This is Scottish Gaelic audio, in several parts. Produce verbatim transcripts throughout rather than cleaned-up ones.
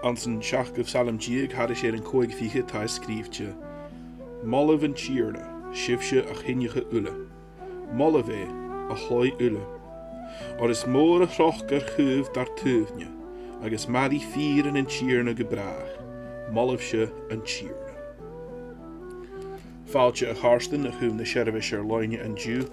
Anns an seachdamh Salm deug thairis air an còig fichead, tha e sgrìobhte: Molaibh an Tighearna, sibhse a' choinneachadh uile. Molaibh e, a chloinn uile. Oir is mòr a thròcair chaoimh dar taobh-ne, agus mairi fìrean an Tighearna gu bràth. Molaibhse an Tighearna. Fàilte, a chàirdean, a chum na seirbheis air loidhne an-diugh,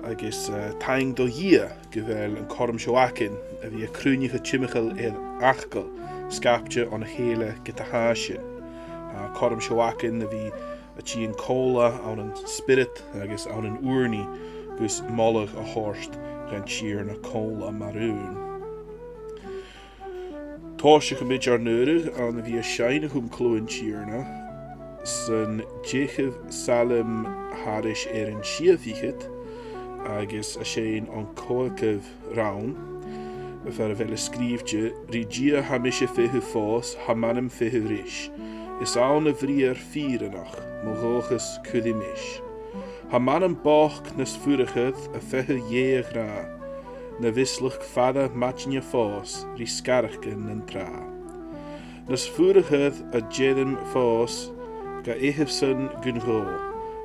agus, eh, taing do Dhia gu bheil an cothrom seo againn a bhith a' cruinneachadh timcheall air fhacal sgapte on a chèile ged a tha sinn. Tha an cothrom seo againn a bhith a' tighinn còmhla ann an spiorad agus ann an ùrnaigh gus moladh a thoirt dhan Tighearna còmhla mar aon. Tòisichidh mi ar n-adhradh ann a bhith a' seinn a chum cliù an Tighearna san deicheamh Salm thairis air an sia fichead agus a' seinn an còigeamh rann, far a bheil e sgrìobhte: Ri Dia tha mise feitheamh fòs, tha m' anam feitheamh ris. Is ann a' bhriathar fìreanach, mo dhòchas cuiridh mis. Tha m' anam bochd nas fhuarachair a' feitheamh Dhè a ghnàth, na mheaslachd fada maidne fòs ri sgaradh nan tràth. Nas fhuarachair a dh'fheum fòs ga fheitheamh-san gun dhò,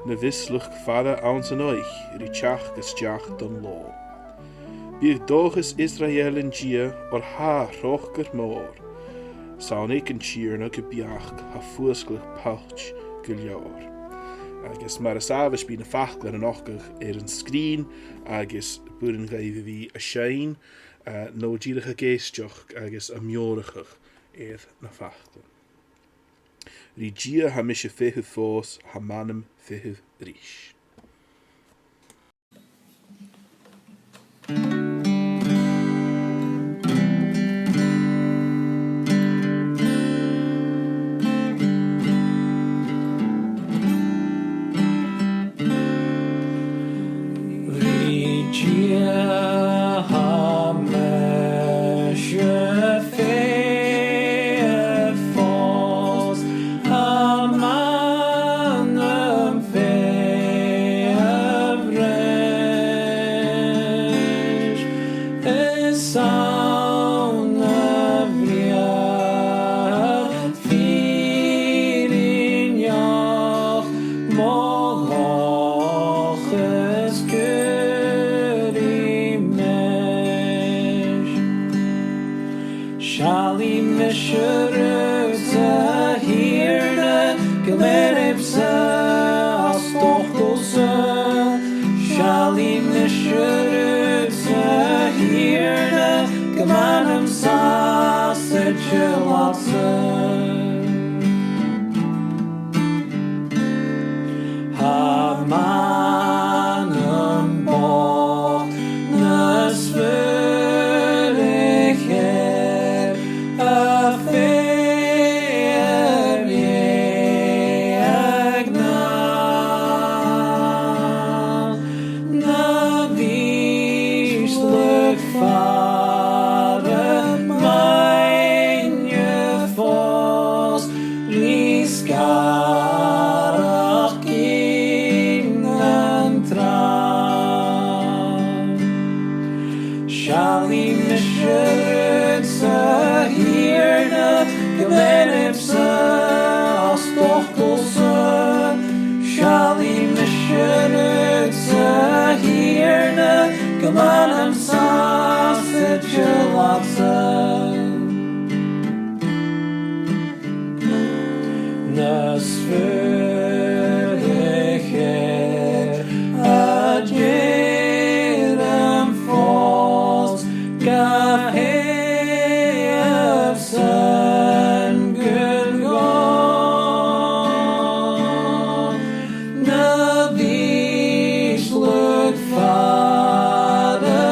na mheaslachd fada anns an oidhch' ri teachd a-steach don lò. Biodh dòchas Israeil an Dia, oir tha e thròcair mòr. 'S ann aig an Tighearna gu beachd tha fuasgladh pailt gu leòr. Agus mar as àbhaist bidh na faclan a' nochdadh air an sgrìn agus b' urrainn dhuibh a bhith a' seinn, eh, no dìreach ag èisteachd agus a' meòrachadh air na faclan. Ri Dia tha mise feitheamh fòs, tha m' anam feitheamh ris. Ri Dia tha mise feitheamh fòs, tha m' anam feitheamh ris. Is ann a bhriathar fìreanach mo dhòchas cuiridh mis. Seallaidh mise riutsa, a Thighearna, gu leanaibh-sa as d' fhacal-sa. Seallaidh mise riutsa, a Thighearna, gum b' anam-sa saighdeil leatsa. Tha m' anam bochd nas fhuarachair a' feitheamh Dhè a ghnàth, na mheaslachd fada maidne fòs ri sgaradh nan tràth. Seallaidh mise riutsa, a Thighearna, gu leanaibh-sa as d' fhacal-sa. Seallaidh mise riutsa, a Thighearna, gum b' anam-sa saighdeil leatsa. Nas fhuarachair a dh'fheumas fòs, ga feitheamh-san gun dhò, na mheaslachd fada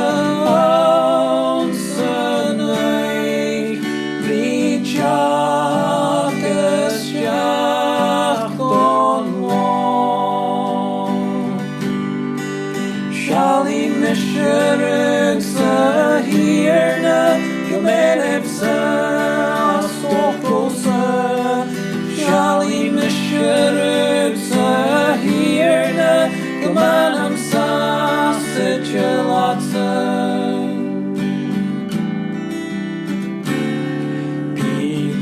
anns an oidhch' ri teachd a-steach don lò. Seallaidh mise riutsa, a Thighearna, gu leanaibh-sa as d' fhacal-sa. Seallaidh mise riutsa, a Thighearna, gum b' anam-sa saighdeil leatsa. Bidh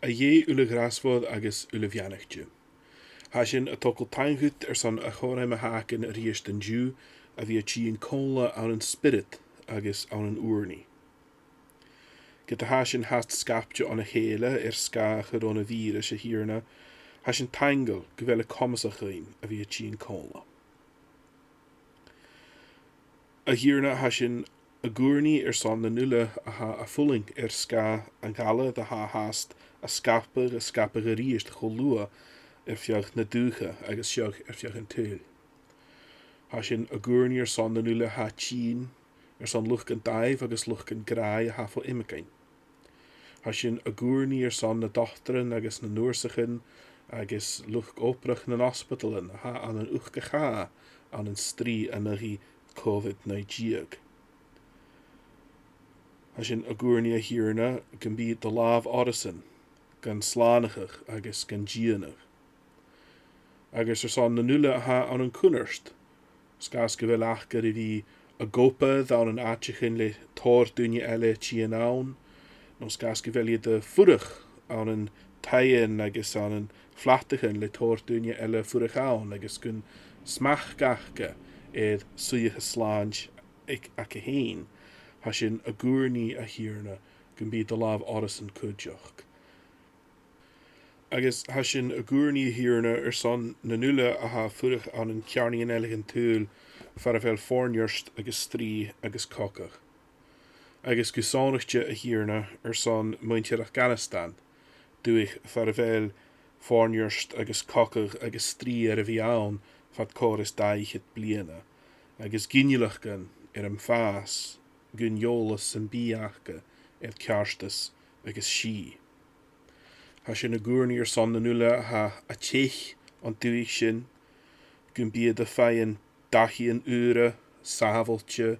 A Dhè uile-ghràsmhoir agus uile-bheannaichte. Tha sinn a' togail taing dhut airson a' chothruim a th' againn a-rithist an-diugh, a bhith a' tighinn còmhla ann an spiorad agus ann an ùrnaigh. Ged a tha sinn fhathast sgapte on a chèile air sgàth a' choròna-bhìorais, a Thighearna, tha sinn taingeil gu bheil e comasach dhuinn a bhith a' tighinn còmhla. A Thighearna, tha sinn ag ùrnaigh airson nan uile a tha a' fulang air sgàth a' ghalair a tha fhathast a' sgapadh, a' sgapadh a-rithist cho luath air feadh na dùthcha agus seo air feadh an t-saoghail. Tha sinn ag ùrnaigh airson nan uile a tha a' tighinn, airson luchd an dàimh agus luchd an gràidh a tha fo iomagain. Tha sinn ag ùrnaigh airson na dotairean agus na nursaichean agus luchd-obrach nan ospadailean a tha ann an uchd-chàch ann an strì an aghaidh Covid naoi deug. Tha sinn ag ùrnaigh, a Thighearna, gum bi do làmh orrasan gan slànachadh agus gan dìonadh. Agus airson nan uile a tha ann an cunnart, 's cas gu bheil aca ri bhith ag obair ann an àiteachan le tòrr daoine eile a' tighinn ann, no 's cas gu bheil iad a' fuireach ann an taighean agus ann an flataichean le tòrr daoine eile a' fuireach ann, agus gun smachd aca air suidheachadh slàinte aig-, aca fhèin. Tha sinn ag ùrnaigh, a Thighearna, gum bi do làmh orrasan cuideachd. Agus tha sinn ag ùrnaigh, a Thighearna, airson nan uile a tha a' fuireach ann an ceàrnaidhean eile dhen t-saoghal far a bheil fòirneart agus strì agus cogadh. Agus gu sònraichte, a Thighearna, airson muinntir Afghanistan, dùthaich far a bheil fòirneart agus cogadh agus strì air a bhith ann fad còrr is dà fhichead bliadhna, agus ginealaichean air am fàs gun eòlas sam bith aca air ceartas agus sìth. Tha sinn ag ùrnaigh airson nan uile a tha a' teich an dùthaich sin, gum bi iad a' faighinn dachaighean ùra, sàbhailte,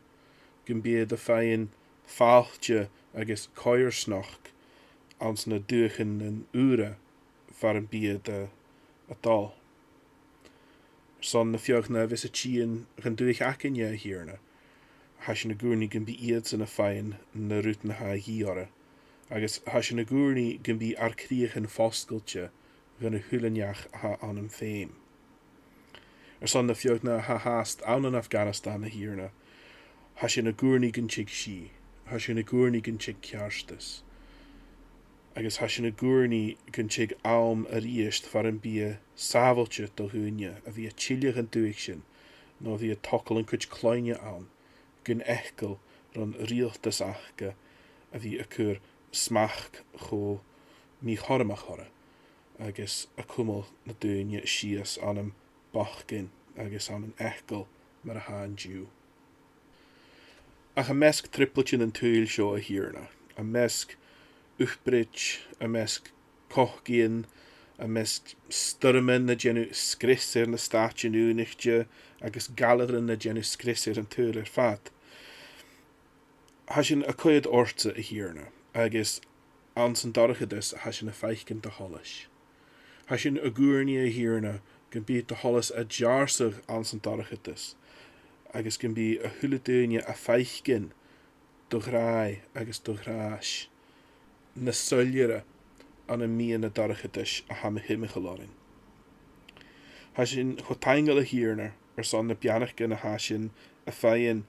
gum bi iad a' faighinn fàilte agus coimhearsnachd anns na dùthchannan ùra far am bi iad a', a' dol. Airson na feadhna a bhios a' tighinn dhan dùthaich againne, a Thighearna, tha sinn ag ùrnaigh gum bi iadsan a' faighinn na rudan a tha a dhìth orra, agus tha sinn ag ùrnaigh gum bi ar cridheachan fosgailte dhan a h-uile neach a tha ann am feum. Airson na feadhna a tha fhathast ann an Afghanistan, a Thighearna, tha sinn ag ùrnaigh gun tig sìth, tha sinn ag ùrnaigh gun tig ceartas. Agus tha sinn ag ùrnaigh gun tig àm a-rithist far am bi e sàbhailte do dhaoine a bhith a' tilleadh dhan dùthaich sin, no a bhith a' togail an cuid cloinne ann, gun eagal ron riaghaltas aca a bhith a' cur smachd cho mì-chothromach orra, agus a' cumail na daoine sìos ann am bochdainn agus ann an eagal mar a tha an-diugh. Ach am measg trioblaid nan saoghal seo, a Thighearna, am measg ùpraid, am measg cogaidhean, am measg stoirmean a' dèanamh sgrios air na Stàitean Aonaichte agus galaran a' dèanamh sgrios air an t-saoghal air fad, tha sinn a' coimhead ortsa, a Thighearna, agus anns an dorchadas tha sinn a' faicinn do sholas. Tha sinn ag ùrnaigh, a Thighearna, gum bi do sholas a' deàrrsadh anns an dorchadas, agus gum bi a h-uile duine a' faicinn do ghràdh agus do ghràis nas soilleire ann am meadhan na dorchadais a tha mu thimcheall oirnn. Tha sinn cho taingeil, a Thighearna, airson na beannachdan a tha sinn a' faighinn,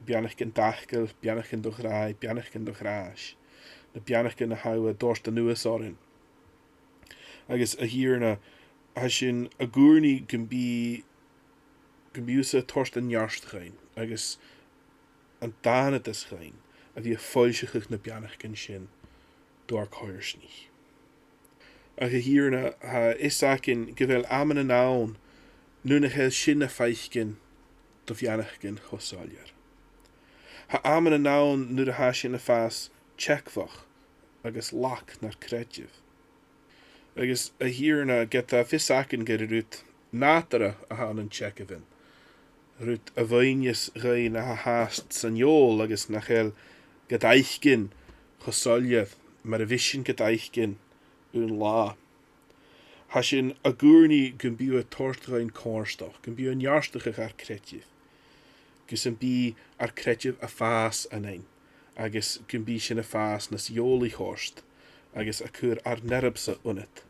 beannachdan d' fhacail, beannachdan do ghràdh, beannachdan do ghràis, na beannachdan a tha thu a' toirt a-nuas oirnn. Agus, a Thighearna, tha sinn ag ùrnaigh gum bi, gum bi thusa a' toirt an neart dhuinn, agus an dànadas dhuinn, a bhith a' foillseachadh na beannachdan sin do ar coimhearsnaich. Ach, a Thighearna, tha fios againn gu bheil amannan ann nuair nach eil sinn a' faicinn do bheannachdan cho soilleir. Tha amannan ann nuair a tha sinn a' fàs teagmhach agus lag nar creideamh. Agus, a Thighearna, ged a tha fios againn gur e rud nàdarra a th' ann an teagamhan, rud a bhuineas dhuinn a tha fhathast san fheòil agus nach eil gad fhaicinn cho soilleir mar a bhios sinn gad fhaicinn aon latha. Tha sinn ag ùrnaigh gum bi thu a' toirt dhuinn comhfhurtachd, gum bi thu a' neartachadh ar creideamh, gus am bi ar creideamh a' fàs annainn, agus gum bi sinn a' fàs nas eòlaiche ort agus a' cur ar n-earbsa annad,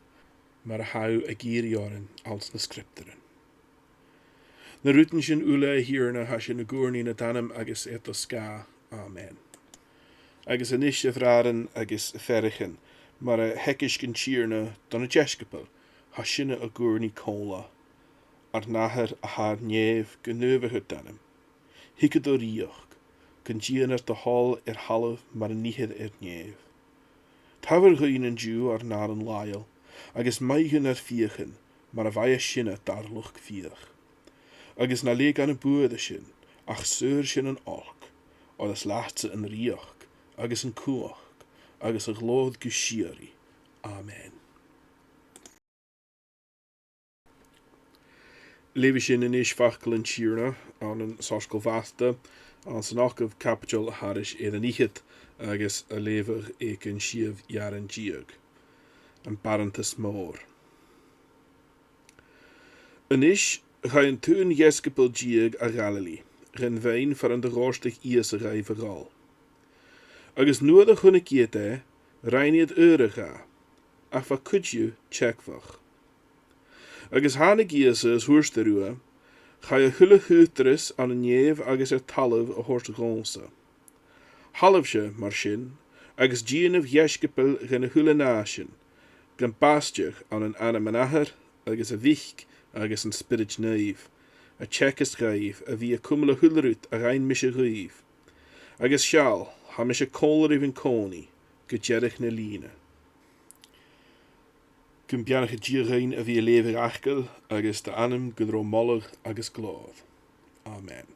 mar a tha thu ag iarraidh oirnn anns na Sgriobtairean. Na rudan sin uile, a Thighearna, tha sinn ag ùrnaigh nad anam agus air do sgàth. Amen. Agus a-nis, a bhràithrean agus a pheathraichean, mar a theagaisg an Tighearna do na deisciobail, tha sinne ag ùrnaigh còmhla. Ar n-Athair a tha air nèamh, gu naomhaichear d' ainm. Thigeadh do rìoghachd, gun dèanar do thoil air thalamh mar a nithear air nèamh. Tabhair dhuinn an-diugh ar n-aran làitheil, agus maith dhuinn ar fiachan, mar a mhaitheas sinne dar luchd-fiach. Agus na leig ann am buaireadh sinn, ach saor sinn on olc, oir is leatsa an rìoghachd, agus an cumhachd, agus a' ghlòir gu sìorraidh. Amen. Leughaidh sinn a-nis facal an Tighearna ann an Soisgeul Mhata, anns an ochdamh caibideil thairis air an fhichead, agus a' leughadh aig an siathamh earrann deug, am Barantas Mòr. A-nis, chaidh an t-aon dheisciobail deug a Ghalile, dhan bheinn far an do dhòirteadh Ìosa dhaibh a dhol. Agus nuair a chunnaic iad e, rinn iad adhradh dha, ach bha cuid dhiubh teagmhach. Agus thàinig Ìosa is thuirt e riutha, Chaidh a h-uile h-ùghdarras ann an nèamh agus air talamh a thoirt dhòmhsa. Thaghlaibhse, mar sin, agus dèanaibh dheisciobail dhan a h-uile nàisean, gum bàsaideadh ann an ainm an Athar, agus a' Mhic, agus an Spioraid Naoimh, a' teagasg dhaibh a bhith a' cumail a h-uile rud a rinn mise dhuibh. Agus seall, tha mise còmhla ribh an-còmhnaidh, gu deireadh na linne. Gum beannaicheadh Dia dhuinn a bhith a' leughadh fhacail, agus d' ainm gun robh moladh agus glòir. Amen.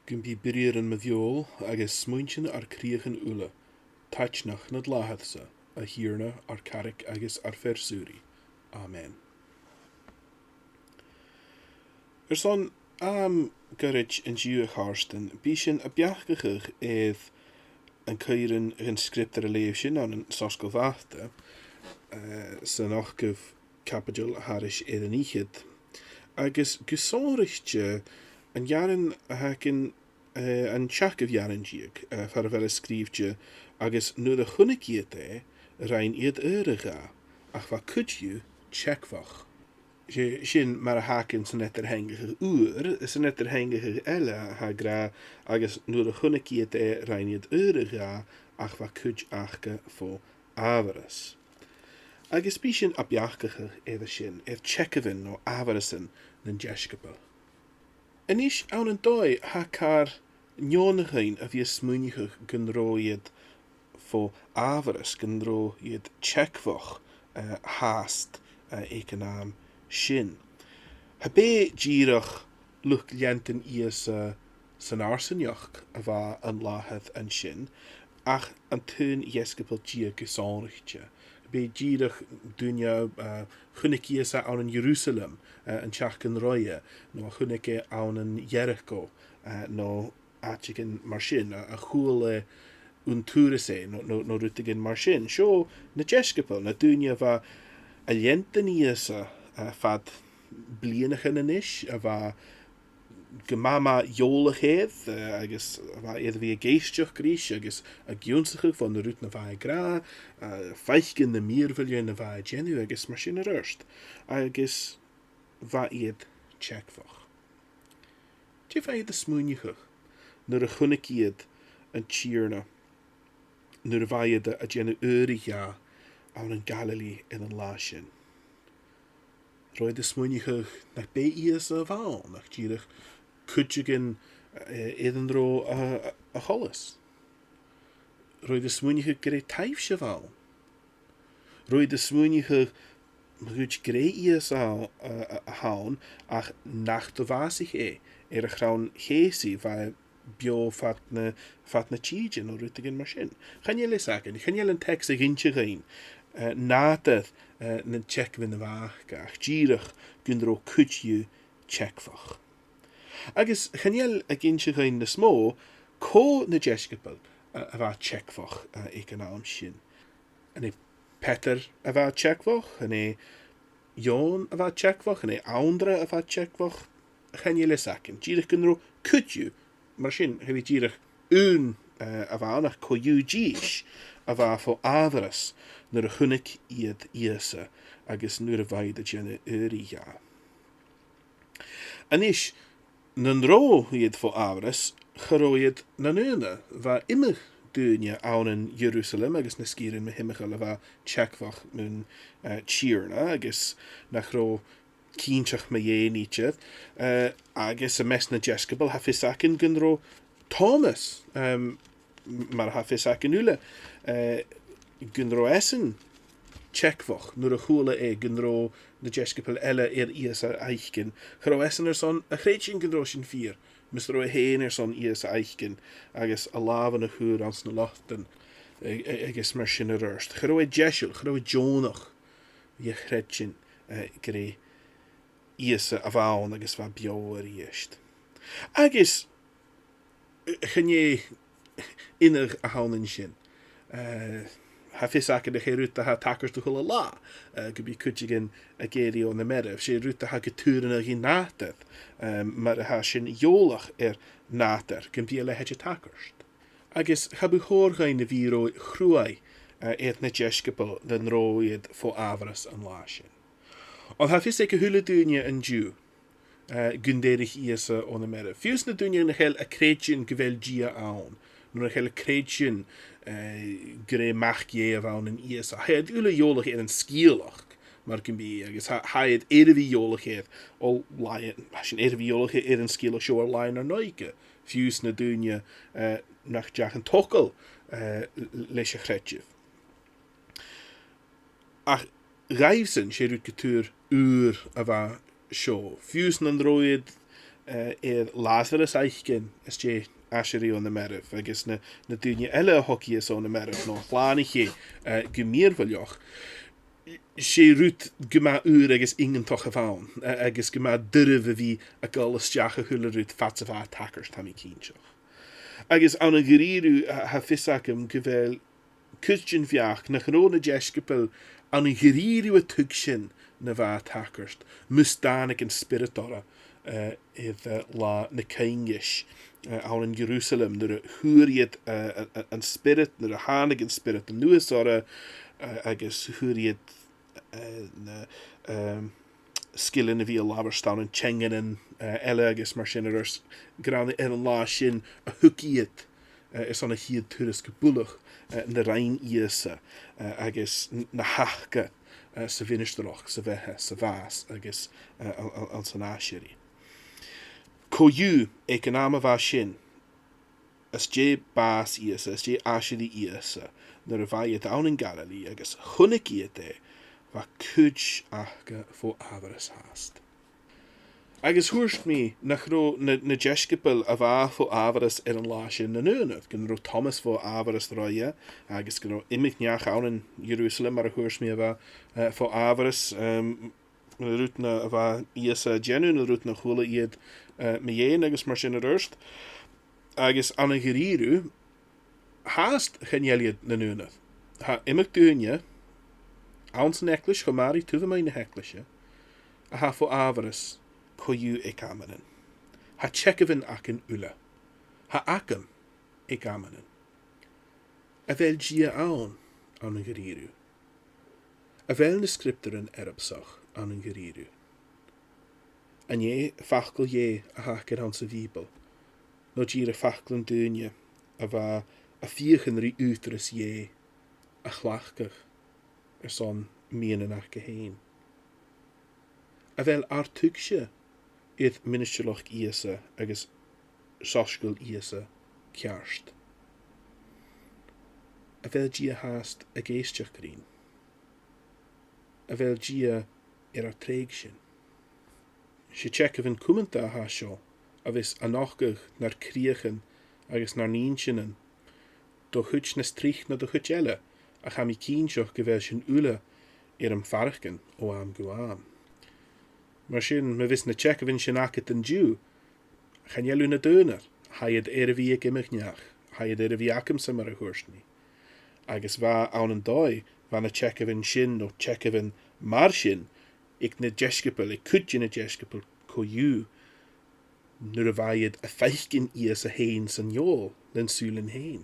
Gum bi briathran mo bheòil agus smuaintean ar cridheachan uile taitneach nad làthair-sa, a Thighearna, ar carraig agus ar fear-saoraidh. Amen. Airson àm goirid an-diugh, a chàirdean, bidh sinn a' beachdachadh air an cuibhreann dhen sgriobtar a leugh sinn ann an Soisgeul Mhata, eh, san ochdamh caibideil thairis air an fhichead. Agus gu sònraichte an earrann a th' againn, eh, an t-seachdamh earrann deug, eh, far a bheil e sgrìobhte, agus nuair a chunnaic iad e, rinn iad adhradh dha, ach bha cuid dhiubh teagmhach. 'S e sin mar a th' againn san eadar-theangachadh ùr, san eadar-theangachadh eile tha e ag ràdh, agus nuair a chunnaic iad e, rinn iad adhradh dha, ach bha cuid aca fo amharas. Agus bidh sinn a' beachdachadh air sin, air teagamhan no amharasan nan deisciobail. A-nis, ann an dòigh, tha e car neònach dhuinn a bhith a' smaoineachadh gun robh iad fo amharas, gun robh iad teagmhach, eh, fhathast, eh, aig an àm sin. Cha b' e dìreach luchd-leantainn Ìosa san fharsaingeachd a bha an làthair an sin, ach an t-aon dheisciobail deug gu sònraichte. B' e dìreach duine, eh, chunnaic Ìosa ann an Ierusaleim, eh, an t-seachdain roimhe, no a chunnaic e ann an Iericho, eh, no àiteigin mar sin, a, a chuala e aon turas e, no, no, no rudeigin mar sin. Seo na deisciobail, na daoine a bha a' leantainn Ìosa, eh, fad bliadhnaichean a-nis, a bha gu math, math eòlach air, eh, agus a bha air a bhith ag èisteachd ris, agus ag ionnsachadh bho na rudan a bha e ag ràdh, eh, faicinn na mìorbhailean a bha e a' dèanamh, agus mar sin air adhart. Agus bha iad teagmhach. Dè bha iad a' smaoineachadh nuair a chunnaic iad an Tighearna, nuair a bha iad a', a' dèanamh adhradh dha ann an Galilee air an là sin? Robh iad a' smaoineachadh nach b' e Ìosa a bh' ann, ach dìreach cuideigin, eh, air an robh a, a, a sholas? Robh iad a' smaoineachadh gur e taibhse a bh' ann? Robh iad a' smaoineachadh ma dh'fhaodte gur e Ìosa a, a, a th' ann, ach nach do bhàsaich e air a' chrann-cheusaidh, bha e beò fad na, fad na tìde, no rudeigin mar sin. Chan eil fhios againn, chan eil an teacsa ag innse dhuinn, eh, nàdar, eh, nan teagamhan a bh' aca, ach dìreach gun robh cuid dhiubh teagmhach. Agus chan eil ag innse dhuinn nas motha cò na deisciobail, eh, a bha teagmhach, eh, aig an àm sin. An e Peadar a bha teagmhach? An e Eòin a bha teagmhach? An e Anndra a bha teagmhach? Chan eil fhios againn. Dìreach gun robh cuid dhiubh, mar sin, cha bhi dìreach aon, eh, a bh' ann ach co-dhiù dithis a bha fo amharas nuair a chunnaic iad Ìosa agus nuair a bha iad a' dèanamh adhraidh dha. A-nis, nan robh iad fo amharas, cha robh iad nan aonar. Bha iomadh duine ann an Ierusalem agus na sgìrean mu thimcheall a bha teagmhach mun, eh, Tighearna agus nach robh cinnteach mu dheidhinn idir, eh, agus am measg nan deisciobail, tha fios againn gun robh Tòmas, em, m-, mar a tha fios againn uile, eh, gun robh esan teagmhach nuair a chuala e gun robh na deisciobail eile air Ìosa fhaicinn. Cha robh esan airson a chreidsinn gun robh sin fìor, mus robh e fhèin airson Ìosa fhaicinn agus a làmhan a chur anns na lotan, a-, a-, agus mar sin air adhart. Cha robh e deiseil, cha robh e deònach a chreidsinn, eh, gur e Ìosa a bh' ann agus bha beò a-rithist. Agus, eh, chan e iongnadh a th' ann an sin. Eh, tha fios againn nach e rud a tha a' tachairt a h-uile latha, eh, gum bi cuideigin ag èirigh o na mairbh. 'S e rud a tha gu tur an aghaidh nàdair, eh, mar a tha sinn eòlach air nàdar, gum bi a leithid a' tachairt. Agus cha bu chòir dhuinn a bhith ro chruaidh, eh, air na deisciobail nan robh iad fo amharas an latha sin. Ach tha fios aig a h-uile duine an-diugh, eh, gun d' èirich Ìosa o na mairbh. Fiù 's na daoine nach eil a' creidsinn gu bheil Dia ann, no nach eil a' creidsinn, eh, gur e Mac Dhè a bh' ann an Ìosa. Tha iad uile eòlach air an sgeulachd, mar gum biodh, agus tha, tha iad air a bhith eòlach air, o làithean, tha sinn air a bhith eòlach air an sgeulachd seo air làithean ar n-òige. Fiù 's na daoine, eh, nach deach an togail, eh, l-, leis a' chreideamh. Ach dhaibhsan, 's e rud gu tur ùr a bha seo. Fiù 's nan robh iad, eh, air Lasarus fhaicinn às dèidh aiseirigh o na mairbh, agus na, na daoine eile a thog Ìosa o na mairbh, no a shlànaich e, eh, gu mìorbhaileach. 'S e rud gu math ùr agus iongantach a bh' ann, a-, agus gu math doirbh a bhith a' gabhail a-steach a h-uile rud fhad 's a bha e a' tachairt, tha mi cinnteach. Agus ann an da-rìribh, tha, tha fios agam gu bheil cuid den bheachd nach robh na deisciobail ann an da-rìribh a' tuigsinn na bha a' tachairt, mus tàinig an Spiorad orra, eh, air, eh, Latha na Caoimhneis, eh, ann an Ierusalem, nuair a fhuair iad, eh, a-, a-, an Spiorad, nuair a thàinig an Spiorad a-nuas orra, eh, agus fhuair iad, eh, na, ehm, sgilean a bhith a' labhairt ann an teanganan, eh, eile agus mar sin air adhart, gur ann air an latha sin a thug iad, eh, airson a' chiad turas gu buileach, eh, na rinn Ìosa, eh, agus n-, na th' aca, eh, sa mhinistearachd, sa bheatha, sa bhàs agus, eh, an, an, anns an aiseirigh. Co-dhiù, aig an àm a bha sin, às dèidh bàs Ìosa, às dèidh aiseirigh Ìosa, nuair a bha iad ann an Galilee agus chunnaic iad e, bha cuid aca fo amharas fhathast. Agus thuirt mi nach robh na, na deisciobail a bha fo amharas air an latha sin nan aonar, gun robh Tòmas fo amharas roimhe, agus gun robh iomadh neach ann an Ierusalem, mar a thuirt mi, a bha, eh, fo amharas, ehm, na rudan a bha Ìosa a' dèanamh, na rudan a chuala iad, eh, mu dheidhinn agus mar sin air adhart. Agus ann an da-rìribh, fhathast chan eil iad nan aonar. Tha iomadh duine anns an eaglais, cho math ri taobh a-muigh na h-eaglaise, a tha fo amharas co-dhiù aig amannan. Tha teagamhan againn uile. Tha agam aig amannan. A bheil Dia ann, ann an da-rìribh? A bheil na sgriobtairean earbsach, ann an da-rìribh? An e facal Dhè a th' aca anns a' Bhìoball, no dìreach faclan daoine a bha a' feuchainn ri ùghdarras Dhè a chleachdadh airson miannan aca fhèin? A bheil ar tuigse air ministearachd Ìosa agus soisgeul Ìosa ceart? A bheil Dia fhathast ag èisteachd rinn? A bheil Dia air ar trèigsinn? 'S e teagamhan cumanta a tha seo, a bhios a' nochdadh nar cridheachan agus nar n-inntinn, do chuid nas trice na do chuid eile, ach tha mi cinnteach gu bheil sinn uile air am faireachdainn o àm gu àm. Mar sin, ma bhios na teagamhan sin agad an-diugh, chan eil thu nad aonar, tha iad air a bhith aig iomadh neach, tha iad air a bhith agamsa mar a thuirt mi. Agus bha ann an dòigh, bha na teagamhan sin, no teagamhan mar sin, aig na deisciobail, aig cuid de na deisciobail co-dhiù, nuair a bha iad a' faicinn Ìosa fhèin san fheòil, len sùilean fhèin.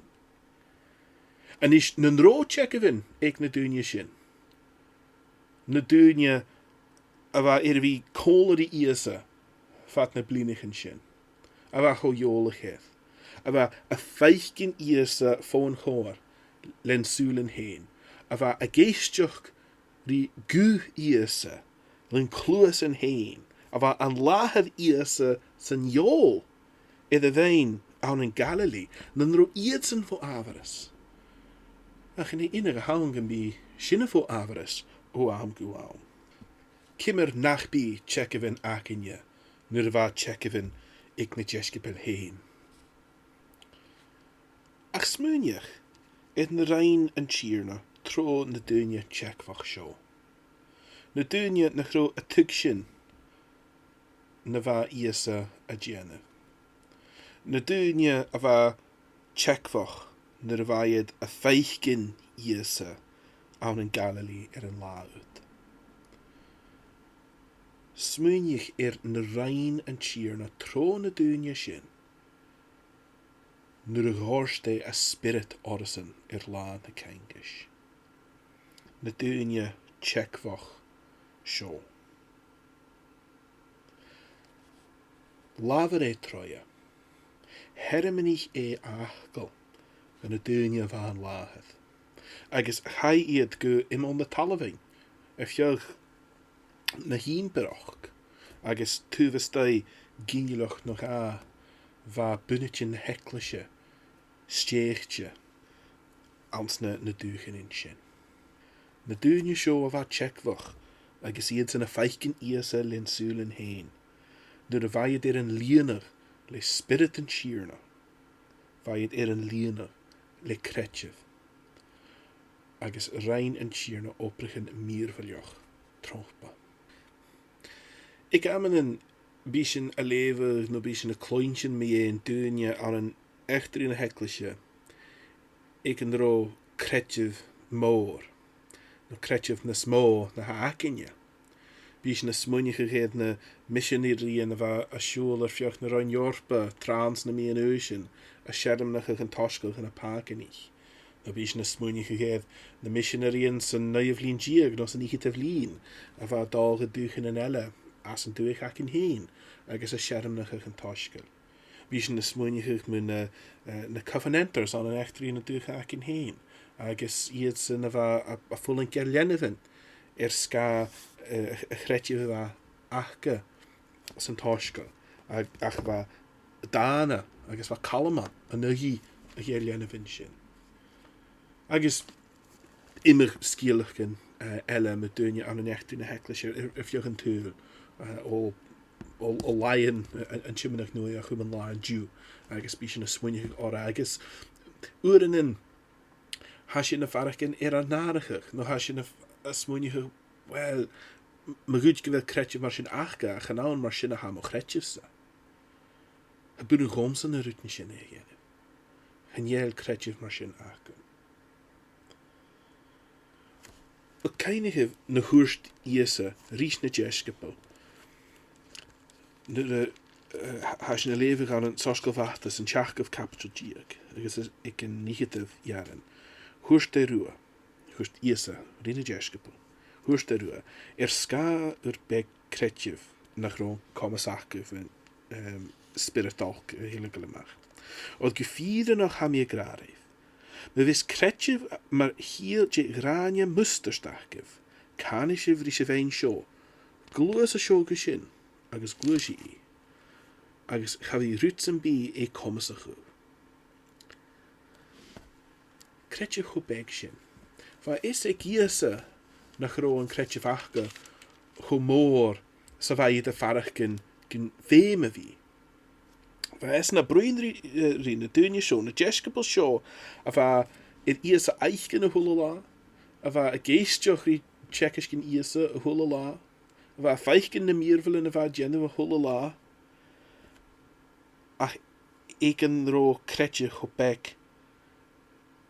A-nis, nan robh teagamhan aig na daoine sin, na daoine a bha air a bhith còmhla ri Ìosa fad na bliadhnaichean sin, a bha cho eòlach air, a bha a' faicinn Ìosa fon chomhair len sùilean fhèin, a bha ag èisteachd ri guth Ìosa len cluasan fhèin, a bha an làthair Ìosa san fheòil air a bheinn ann an Galilee, nan robh iadsan fo amharas. Ach an e iongnadh a th' ann gum bi sinne fo amharas o àm gu àm? Ciamar nach bi teagamhan againne nuair a bha teagamhan aig na deisciobail fhèin? Ach smaoinich air na rinn an Tighearna tro na daoine teagmhach seo. Na daoine nach robh a' tuigsinn na bha Ìosa a' dèanamh. Na daoine a bha teagmhach nuair a bha iad a' faicinn Ìosa ann an Galilee air an là ud. Smaoinich air na rinn an Tighearna tro na daoine sin nuair a dhòirt e a Spiorad orrasan air Là na Caingis. Na daoine teagmhach seo. Labhair e troimhe. Shearmonaich e fhacal do na daoine a bha an làthair, agus chaidh iad gu iomall na talmhainn a' feitheamh na h-ìmpireachd, agus taobh a-staigh ginealach no dhà bha bunaidean na h-eaglaise stèidhichte anns na, na dùthchannan sin. Na daoine seo a bha teagmhach agus iadsan a' faicinn Ìosa len sùilean fhèin, nuair a bha iad air an lìonadh le Spiorad an Tighearna, bha iad air an lìonadh le creideamh, agus rinn an Tighearna obraichean mìorbhaileach tromhpa. Aig amannan bidh sinn a' leughadh no bidh sinn a' cluinntinn mu dheidhinn daoine ann an eachdraidh na h-eaglaise aig an robh creideamh mòr, no creideamh nas motha na tha againne. Bidh sinn a' smaoineachadh air na miseanaraidhean a bha a' siubhal air feadh na Roinn Eòrpa tro na meadhan-aoisean a' searmonachadh an t-soisgeil dha na pàganaich. No bidh sinn a' smaoineachadh air na miseanaraidhean san naoidheamh linn deug no san fhicheadamh linn a bha a' dol gu dùthchannan eile às an dùthaich againn fhèin agus a' searmonachadh an t-soisgeil. Bidh sinn a' smaoineachadh mu na, eh, na Covenanters ann an eachdraidh na dùthcha againn fhèin, agus iadsan a bha a', a' fulang air leanabhan air sgàth, eh, a, a chreideamh a bha aca san t-soisgeil, ach, ach bha dàna agus bha calma an aghaidh a' gheàrr-leanabhan sin. Agus iomadh sgeulachdan, eh, eile mu daoine ann an eachdraidh na h-eaglaise air, air, air feadh an t-saoghail, eh, o, o, o làithean, eh, an, an Tiomnaidh Nuadh a chum an latha an-diugh, agus bidh sinn a' smaoineachadh orra, agus uaireannan tha sinn a' faireachdainn air ar n-atharrachadh, no tha sinn a', a' smaoineachadh, uill, m-, ma dh'fhaodte gu bheil creideamh mar sin aca, ach chan ann mar sin a tha mo chreideamh-sa. Cha b' urrainn dhomhsa na rudan sin a dhèanamh. Chan eil creideamh mar sin agam. Ach cuimhnichibh na thuirt Ìosa ris na deisciobail nuair a, eh, tha sinn a' leughadh ann an Soisgeul Mhataio, an t-seachdamh caibideil deug, agus is aig an fhicheadamh earrann. Thuirt e riutha, thuirt Ìosa ri na deisciobail, thuirt e riutha, air sgàth ur beag creideimh nach robh comas agaibh an, em, Spiorad Olc a thilgeil a-mach. Oir gu fìrinneach tha mi ag ràdh ribh, ma bhios creideamh mar chiall de ghràinne mustard agaibh, canaidh sibh ris a' bheinn seo, gluais an seo gu sin, agus gluaisidh i, agus cha bhi rud sam bith a' comasach thu. Creideamh cho beag sin. Bha fios aig Ìosa nach robh an creideamh aca cho mòr 's a bha iad a' faireachdainn gun fheum a bhith. Bha esan a' bruidhinn ri, eh, ri na daoine seo, na deisciobail seo, a bha air Ìosa fhaicinn a h-uile là, a bha ag èisteachd ri teagasgan Ìosa a h-uile là, a bha a' faicinn na mìorbhailean a bha e a' dèanamh a h-uile là, ach aig an robh creideamh cho beag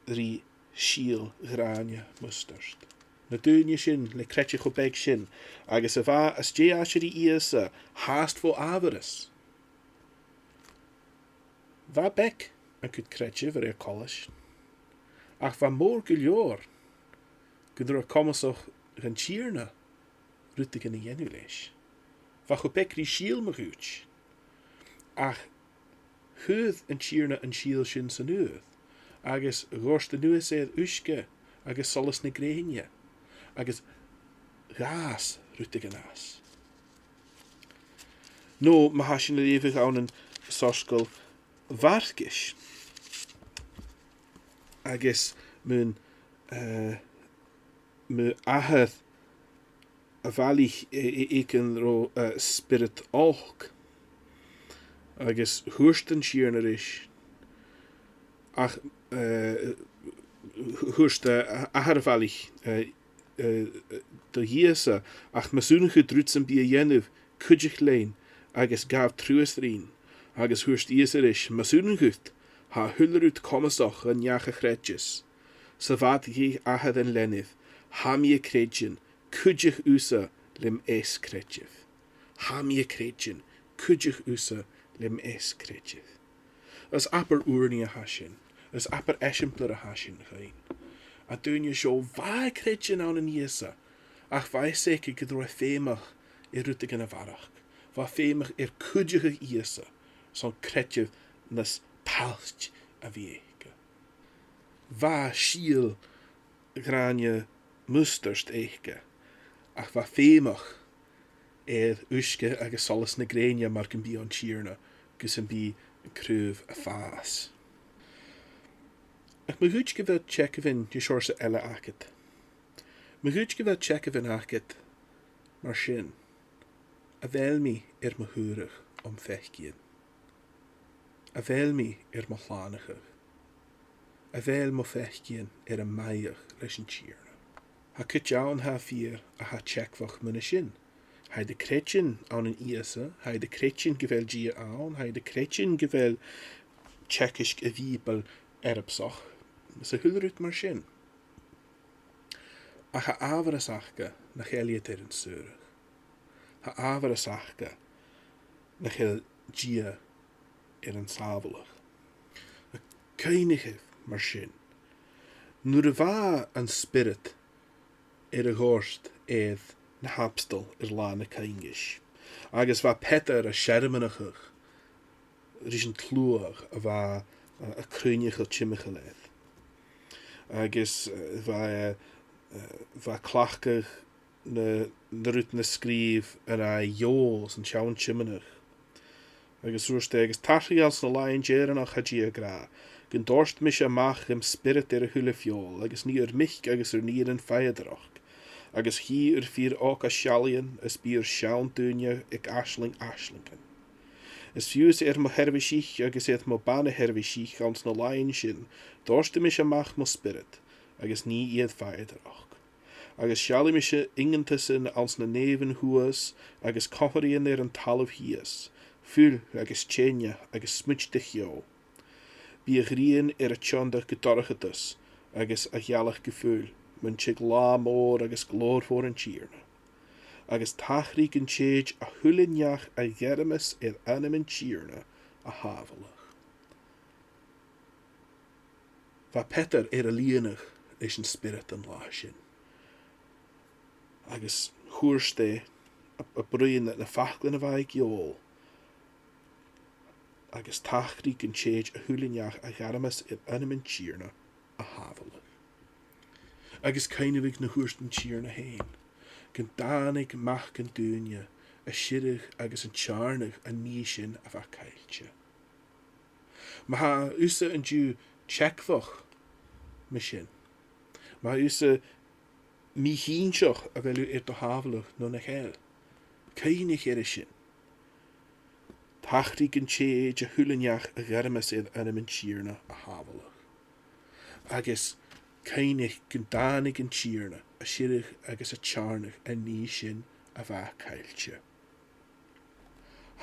ri sìol ghràinne mustard. Na daoine sin le creideamh cho beag sin, agus a bha às dèidh àite ri Ìosa fhathast fo amharas. Bha beag an cuid creidimh a rèir choltais, Ach bha e mòr gu leòr gun robh e comasach dhan Tighearna rudeigin a dhèanamh leis. Bha e cho beag ri sìol mo chuid. Ach chuir an Tighearna an sìol sin san adhar, agus dhòirt e a-nuas air uisge agus solas na grèine, agus dh'fhàs rudeigin às. No, ma tha sinn a' leughadh ann an Soisgeul Mharcais, agus mun, eh, mu athair a' bhalaich, e, e, aig an robh, eh, spiorad olc. Agus thuirt an Tighearna ris, ach, eh, thu-, thuirt, eh, athair a' bhalaich, eh, eh, do dh'Ìosa, ach mas urrainn dhut rud sam bith a dhèanamh, cuidich leinn agus gabh truas rinn. Agus thuirt Ìosa ris, mas urrainn dhut, tha a h-uile rud comasach dhan neach a chreideas. 'S a bhad dh'èigh athair an leanair, tha mi a' creidsinn, cuidich thusa lem eas-creideamh. Tha mi a' creidsinn, cuidich thusa lem eas-creideamh. Is abair ùrnaigh a tha sin, is abair eisimpleir a tha sin dhuinn. An duine seo, bha e a' creidsinn ann an Ìosa, ach bha fhios aige gun robh e feumach air rudeigin a bharrachd. Bha e feumach air cuideachadh Ìosa, son creideamh nas pailt a bhith aige. Bha sìol ghràine mustard aige, ach bha e feumach air uisge agus solas na grèine mar gum biodh an Tighearna, gus am bi an craobh a' fàs. Ach ma dh'fhaodte gu bheil teagamhan de sheòrsa eile agad. Ma dh'fhaodte gu bheil teagamhan agad mar sin. A bheil mi air mo shaoradh om pheacaidhean? A bheil mi air mo shlànachadh? A bheil mo pheacaidhean air am magadh leis an Tighearna? Tha cuid ann, tha e fìor, a tha teagmhach mu dheidhinn sin. Tha iad a' creidsinn ann an Ìosa, tha iad a' creidsinn gu bheil Dia ann, tha iad a' creidsinn gu bheil teagasg a' Bhìobaill earbsach, 's a h-uile rud mar sin. Ach tha amharas aca nach eil iad air an saoradh. Tha amharas aca nach eil Dia air an sàbhaladh. Cuimhnichibh mar sin, nuair a bha an Spiorad air a thoirt air na h-abstoil air Là na Caoimhneas, agus bha Peadar a' searmonachadh ris an t-sluagh a bha, eh, a' cruinneachadh timcheall air. Agus, eh, bha, eh, bha e a' cleachdadh na, na rudan a sgrìobh an aghaidh Iòel san t-Seann Tiomnadh. Agus thuirt e, agus tachair anns na làithean deireannach, tha Dia ag ràdh, gun toirt mise a-mach dham Spiorad air a h-uile feòil, agus nì ur mic agus ur nigheanan fàidheadaireachd, agus chì ur fir òga seallaidhean, is bidh ur seann daoine aig aisling aislingean. Is fiù 's air mo sheirbhisich agus air mo bhana-sheirbhisich anns na làithean sin, toirtidh mise a-mach mo Spiorad, agus nì iad fàidheadaireachd. Agus seallaidh mise iongantasan anns na nèamhan shuas, agus comharraidhean air an talamh shìos, fuil agus teine agus smuaintean de cheò. Bidh a' ghrian air a tionndadh gu dorchadas, agus a ghealach gu fuil, mun tig latha mòr agus glòrmhor an Tighearna. Agus tachraidh gun tèid a h-uile neach a ghairmeas air ainm an Tighearna a shàbhaladh. Bha Peadar air a lìonadh leis an Spiorad an latha sin. Agus thuirt e, a, a' bruidhinn na, na faclan a bha aig Iòel, agus tachraidh gun tèid a h-uile neach a ghairmeas air ainm an Tighearna a shàbhaladh. Agus cuimhnichibh na thuirt an Tighearna fhèin, gun tàinig Mac an Duine a' sireadh agus a' teàrnadh an nì sin a bha caillte. Ma tha thusa an-diugh teagmhach mu sin, ma tha thusa mì-chinnteach a bheil thu air do shàbhaladh no nach eil, cuimhnich air a sin. Tachraidh gun tèid a h-uile neach a ghairmeas air ainm an Tighearna a shàbhaladh. Agus cuimhnich gun tàinig an Tighearna a' sireadh agus a' teàrnadh an nì sin a bha caillte.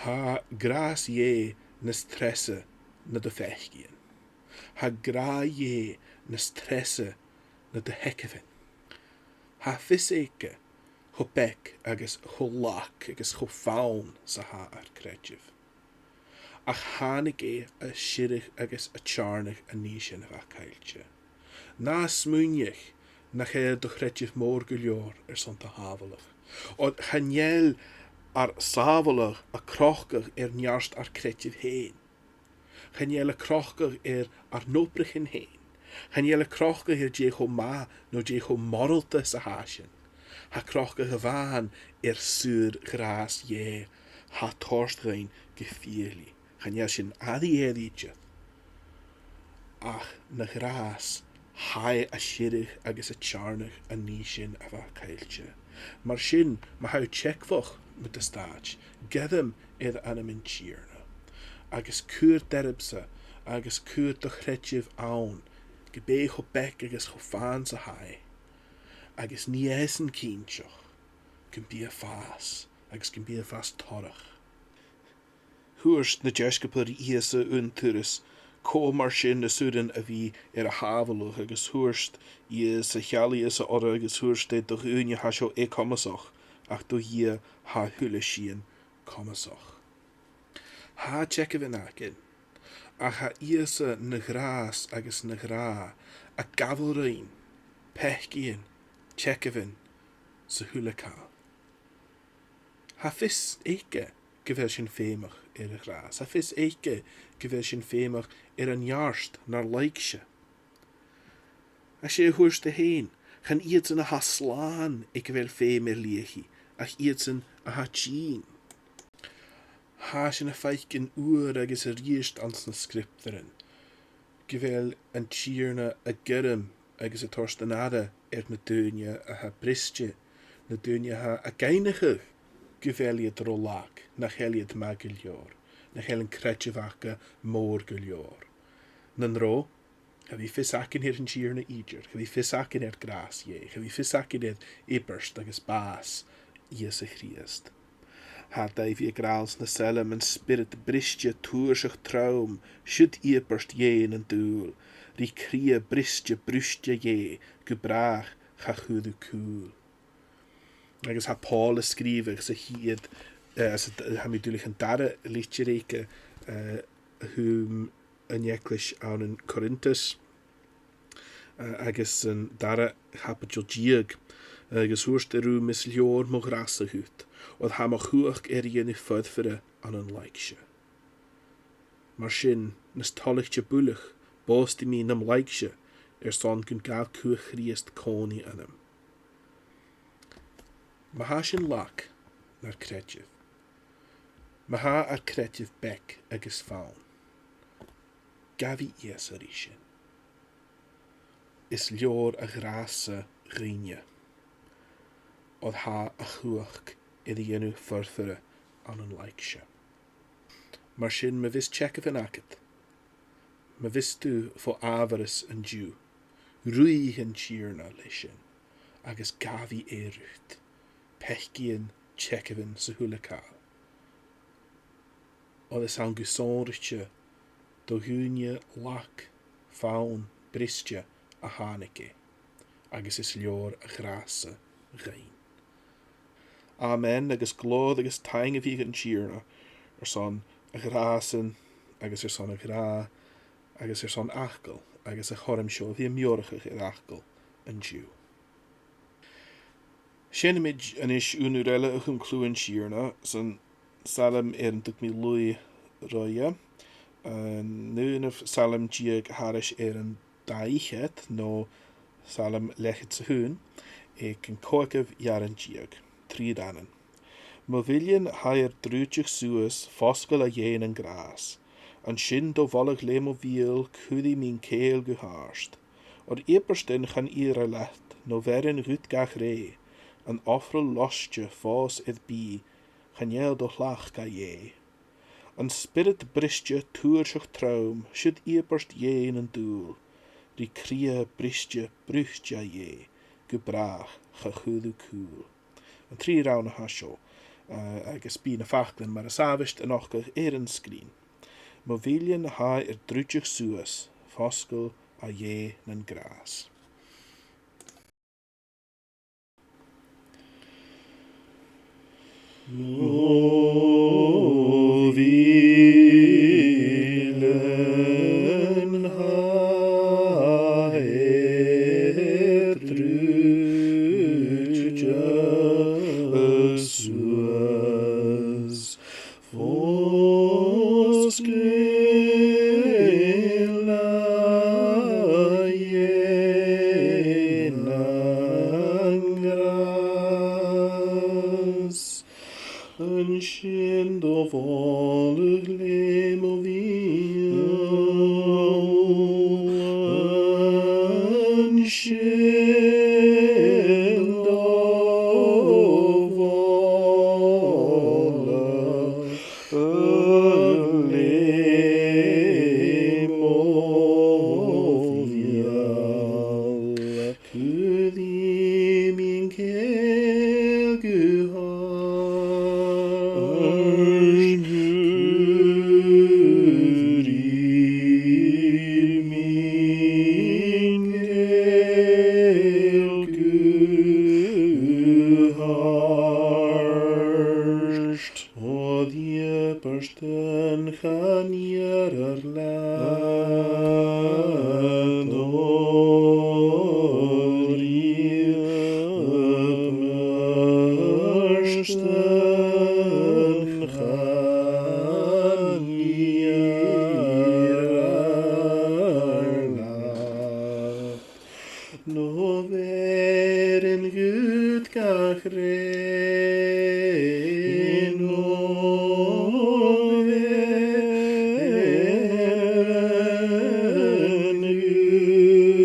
Tha gràs Dhè nas treasa na do pheacaidhean. Tha gràdh Dhè nas treasa na do theagmhairean. Tha fios aige cho beag agus cho lag agus cho fann 's a tha ar creideamh. Ach thàinig e a' sireadh agus a' teàrnadh an nì sin a bha caillte. Na smaoinich nach eil do chreideamh mòr gu leòr airson do shàbhaladh. Oir chan eil ar sàbhaladh a' crochadh air neart ar creideimh fhèin. Chan eil a' crochadh air ar n-obraichean fhèin. Chan eil a' crochadh air dè cho math no dè cho moralta 's a tha sinn. Tha a' crochadh a-mhàin air saor ghràs Dhè, tha toirt dhuinn gu fialaidh. Chan eil sinn airidh air idir. Ach na ghràs, tha e a' sireadh agus a' teàrnadh an nì sin a bha caillte. Mar sin, ma tha thu teagmhach mu do stàit, gairm air ainm an Tighearna, agus cuir d' earbsa, agus cuir do chreideamh ann, ge b' e cho beag agus cho fann 's a tha e, agus nì esan cinnteach gum bi e a' fàs, agus gum bi e a' fàs torrach. Thuirt na deisciobail ri Ìosa aon turas, cò mar sin as urrainn a bhith air a shàbhaladh, agus thuirt Ìosa, sheall Ìosa orra, agus thuirt e, do dhaoine tha seo eu-comasach, ach do Dhia tha a h-uile sìon comasach. Tha teagamhan againn, ach tha Ìosa na ghràs agus na ghràdh a' gabhail rinn, peacaidhean, teagamhan 's a h-uile càil. Tha fios aige gu bheil sinn feumach air a ghràs. Tha fios aige gu bheil sinn feumach air a neart nar laigse. Tha e a' tuigsinn e fhèin, chan iadsan a tha slàn aig a bheil feum air leasachaidh, ach iadsan a tha tinn. Tha sinn a' faicinn uair agus a-rithist anns na Sgriobtairean gu bheil an Tighearna a' gairm agus a' toirt an aire air na daoine a tha briste, na daoine a tha ag aithneachadh gu bheil iad ro lag, nach eil iad math gu leòr, nach eil an creideamh aca mòr gu leòr. Nan robh, cha bhi fios againn air an Tighearna idir, cha bhi fios againn air gràs Dhè, cha bhi fios againn air ìobairt agus bàs Ìosa Crìosd. Tha Daibhidh ag ràdh anns na Sailm, an spiorad briste, tuairsich trom, siud ìobairt Dhè nan dùil, ri cridhe briste, brùite Dhè, gu bràth cha chuir thu cùl. Agus tha Pòl a' sgrìobhadh sa chiad, eh, sa, tha mi duilich, an dara litir aige, eh, a thum an eaglais ann an Corinth, eh, agus an dara caibideil deug, agus thuirt e rium, is leòr mo ghràsa dhut, oir tha mo chumhachd air a dhèanamh foirfeara ann an laigse. Mar sin, nas toilichte buileach, bòstaidh mi nam laigse, airson gun gabh cumhachd Chrìosd còmhnaidh annam. Ma tha sinn lag nar creideamh, ma tha ar creideamh beag agus fann, gabhaidh Ìosa ris sinn. Is leòr a ghràsa dhuinne, oir tha a chumhachd air a dhèanamh foirfeara ann an laigse. Mar sin, ma bhios teagamhan agad, ma bhios tu fo amharas an-diugh, ruith dhan Tighearna leis sin, agus gabhaidh e riut, peacaidhean, teagamhan 's a h-uile càil. Oir is ann gu sònraichte do dhaoine lag, fann, briste a thàinig e, agus is leòr a ghràsa dhuinn. Amen, agus glòir agus taing a bhith dhan Tighearna, airson a ghràsan, agus airson a ghràdh, agus airson fhacal, agus a' chothrom seo a bhith a' meòrachadh air fhacal an-diugh. Seinnidh sinn a-nis aon uair eile a chum cliù an Tighearna, san Salm air an tug mi luigh roimhe, an aonamh Salm deug thairis air an dà fhichead, no Salm leth-cheud 's a h-aon, aig an còigeamh earrann deug, trì rannan. Mo mhillean tha air drùideadh suas, fosgail, a Dhè, nan gràs. An sin do mholadh le mo bheul, cuiridh mi an cèill gu h-àrd. Oir ìobairtean chan iarraidh leat, no bheirean dhut gach rè, an ofral loisgte fòs air bith, chan eil do shlach, a Dhè. An spiorad briste, tuairsich trom, siud ìobairt Dhè nan dùil, ri cridhe briste, brùite, a Dhè, gu bràth cha chuir thu cùl. An trì rann a tha seo, eh, agus bidh na faclan mar as àbhaist a' nochdadh air an sgrìn. Mo mhillean tha air drùideadh suas, fosgail, a Dhè, nan gràs. Mo mhillean tha Sin do mholadh le mo bheul, an sin do mholadh le mo bheul. Cuiridh mi an cèill gu h-àrd. Cuiridh mi an cèill gu h-àrd. O Dhia, beartaich chan eil ri làthair, o Dhia, beartaich chan eil ri làthair. No bheir an guth gach rè, no bheir an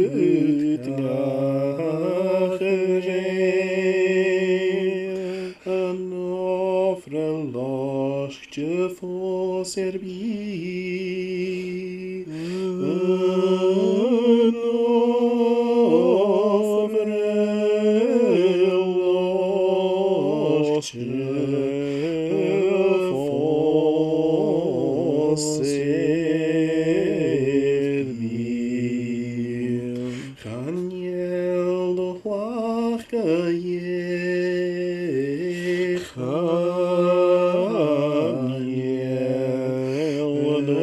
guth gach rè, an ofra loscte fòs air bith. An ofra loscte fòs air bith. Chan eil do chleachdadh, Dhè, chan eil do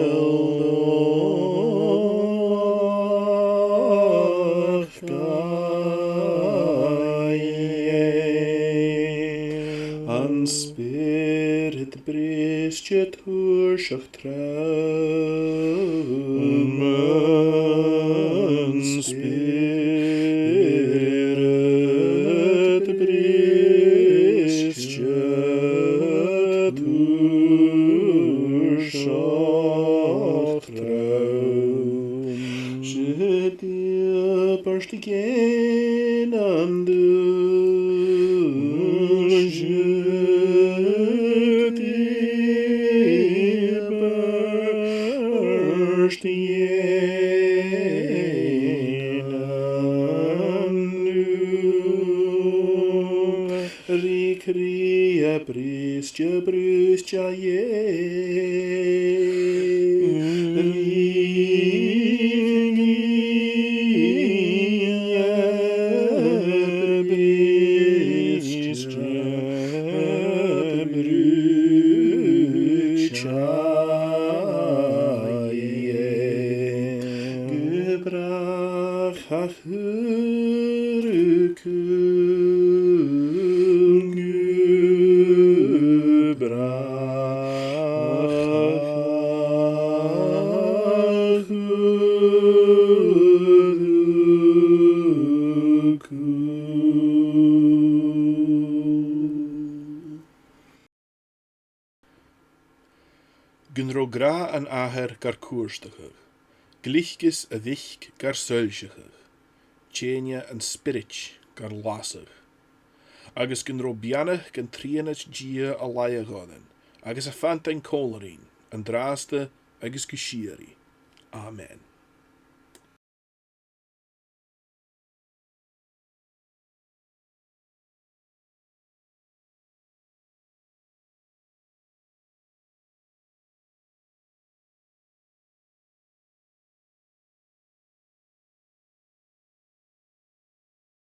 chleachdadh, Dhè. An Spiorad Briste, tuirseach trom. An Spiorad Briste, tuirseach trom. Siud Dia, beartaich an dùil. Siud Dia, beartaich an dùil. Ri cridhe briste, brùite, Dhè. Ri cridhe briste, brùite, Dhè. Gu bràth a chuir thu cùl, gu bràth a chuir thu cùl. Gun robh gràdh an Athar gar cuairteachadh, gliocas a' Mhic gar soillseachadh, teine an Spioraid gar lasadh, agus gun robh beannachd an Trianaid Dia a laighe oirnn, agus a' fantainn còmhla rinn, an-dràsta agus gu sìorraidh. Amen.